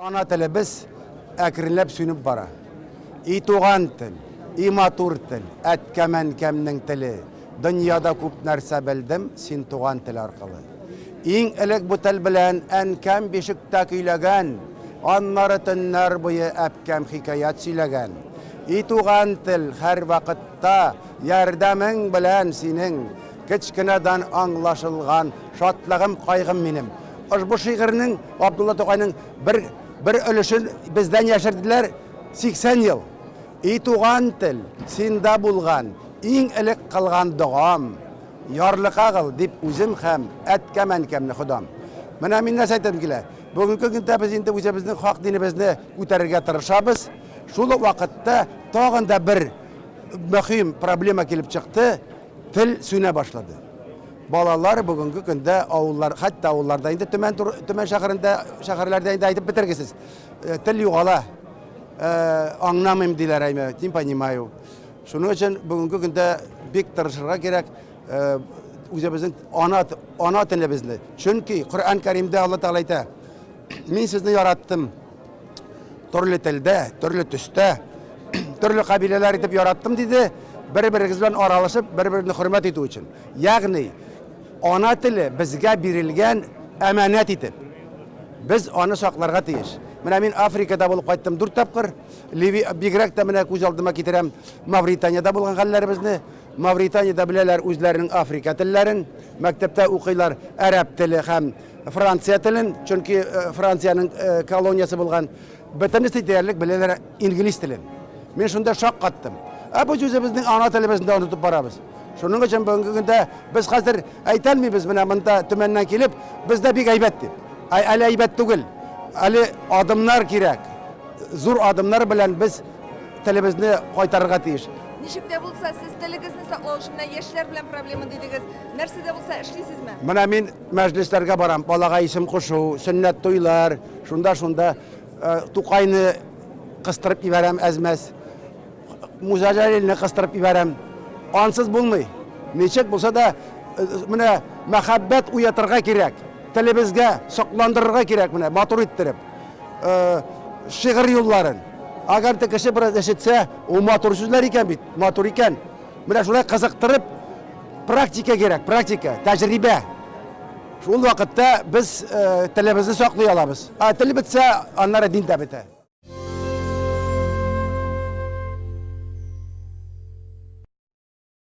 Ана телебез әкренләп сүнеп бара. И туган тел, и матур тел, әткәм-әнкәмнең теле, дөньяда күп нәрсә белдем син туган тел аркылы. Иң элек бу тел белән әнкәм бишектә көйләгән, аннары төннәр буе әбкәм хикәят сөйләгән. И туган тел, һәрвакытта ярдәмең белән синең кечкенәдән аңлашылган шатлыгым, кайгым минем. Ошбу шигырьнең Габдулла Тукайның бер бер өлешен бездән яшерделәр 80 ел. И туган тел, синдә булган иң элек кылган догам, ярлыкагыл, дип үзем һәм әткәм-әнкәмне Ходам. Менә мин нәрсә әйтәсем килә. Бүгенге көндә без инде үзебезнең хак динебезне күтәрергә тырышабыз. Шул ук вакытта тагын да бер мөһим проблема килеп чыкты, тел сүнә башлады. Балалар бүгенге көндә авыллар, хәтта авылларда инде Төмән, Төмән шәһәрендә, шәһәрләрдә инде әйтеп бетергесез. Э, тел югала. Э, аңламыйм диләр әйме, не понимаю. Шуның өчен бүгенге көндә бик тырышырга кирәк э, үзебезнең ана ана телебезне. Чөнки Коръән Кәримдә Алла Тәгалә әйтә: Мин сезне яраттым. Төрле телдә, төрле төстә, төрле кабиләләр итеп яраттым диде, бер-берегез белән аралашып, бер-береңне хөрмәт итү өчен. Ягъни ана теле безгә бирелгән әманәт итеп. Без аны сакларга тиеш. Менә мин Африкада булып кайттым дүрт тапкыр. Ливи, бигрәк тә менә күз алдыма китерәм Мавританиядә булган хәлләребезне. Мавританиядә беләләр үзләренең Африка телләрен, мәктәптә укыйлар әрәп теле һәм Франция телен, чөнки э, Франциянең э, колониясе булган. Бөтенесе диярлек беләләр инглиз телен. Мин шунда шаккаттым. Ә без үзебезнең ана телебезне дә онытып барабыз. Шуның өчен бүгенге көндә без хәзер әйтә алмыйбыз, менә монда Төмәннән килеп, бездә бик әйбәт дип. Әле әйбәт түгел. Әле адымнар кирәк. Зур адымнар белән без телебезне кайтарырга тиеш. Ничек тә булса, сез телегезне саклау өчен менә яшьләр белән проблема дидегез. Нәрсә дә булса эшлисезме? Менә мин мәҗлесләргә барам, балага исем кушу, сөннәт туйлар, шунда-шунда э, Тукайны кыстырып ибәрәм әзмәс. Муса Җәлилне кыстырып ибәрәм. Ансыз булмый. Ничек булса да, э, менә мәхәббәт уятырга кирәк. Телебезгә сокландырырга кирәк менә, матур иттереп. Э, шигырь юлларын. Әгәр дә кеше бераз ишетсә, ул матур сүзләр икән бит, матур икән. Менә шулай кызыктырып, практика кирәк, практика, тәҗрибә. Шул вакытта без э, телебезне саклый алабыз. Ә тел бетсә, аннары дин дә бетә.